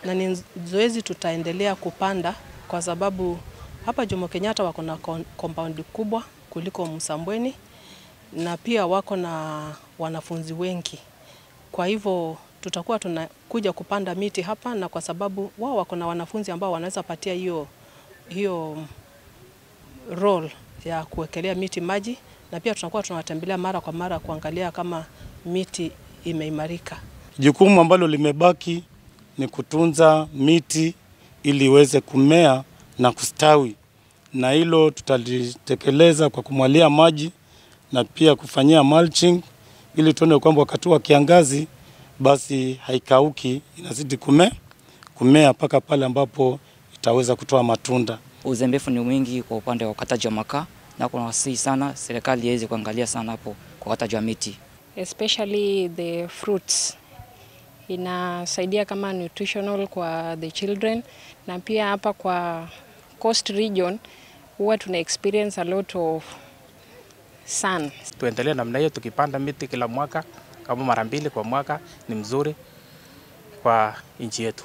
Na ni zoezi tutaendelea kupanda kwa sababu hapa Jomo Kenyatta wako na compound kubwa kuliko Msambweni na pia wako na wanafunzi wengi. Kwa hivyo tutakuwa tunakuja kupanda miti hapa, na kwa sababu wao wako na wanafunzi ambao wanaweza patia hiyo role ya kuwekelea miti maji, na pia tunakuwa tunawatembelea mara kwa mara kuangalia kama miti imeimarika. Jukumu ambalo limebaki ni kutunza miti ili iweze kumea na kustawi, na hilo tutalitekeleza kwa kumwalia maji na pia kufanyia mulching ili tuone kwamba wakati wa kiangazi basi haikauki, inazidi kumea mpaka pale ambapo itaweza kutoa matunda. Uzembefu ni mwingi kwa upande wa ukataji wa makaa, na kuna wasihi sana serikali iweze kuangalia sana hapo kwa ukataji wa miti. Especially the fruits inasaidia kama nutritional kwa the children, na pia hapa kwa coast region huwa tuna experience a lot of sun. Tuendelee namna hiyo, tukipanda miti kila mwaka kama mara 2 kwa mwaka ni mzuri kwa nchi yetu.